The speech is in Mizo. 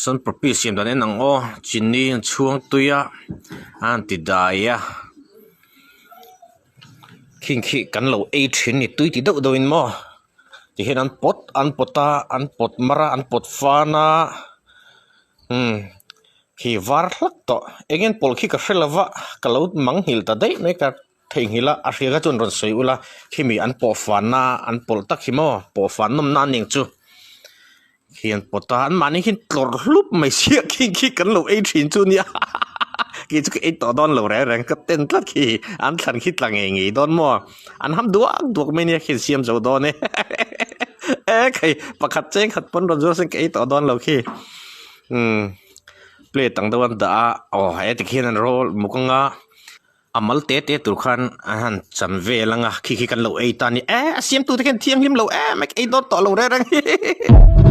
Sawnpawpi siam dan en ang aw chini an chhuang tui a a han ti dai a khing khi kan lo ei thin ni tui ti deuh deuh in maw ti hian an pawt an pawt a an pawt mar a an pawt fan a umm khi var hlak tawh eng nge pawlh khi ka hre lova ka lo mangnghilh ta daih mai ka. Theihnghilh a, a hria kha chuan rawn sawi ula, khimi an pawh fanna an pawlh tak hi maw, pawh fan nawmna a ning chu khi an pawt a, anmahni khi tlawrh hlup mai sia khi khi kan lo ei thin chu nia khi chu ka ei tawh dawn lo reng reng ka ten tlat khi an thlan khi tla ngei ngei dawn maw, an ham duak duak mai nia khi an siam zo dawn e e khai pakhat cheng khat pawn rawn zuar sen ka ei tawh dawn lo khi umm plate ang deuh an dah a aw heti khian an roll muk anga. A mal te te tur khan an han chan vel ang a, khi khi kan lo ei ta a ni. E, a siamtute khian thianghlim lo em a, ei dawn tawh lo reng reng.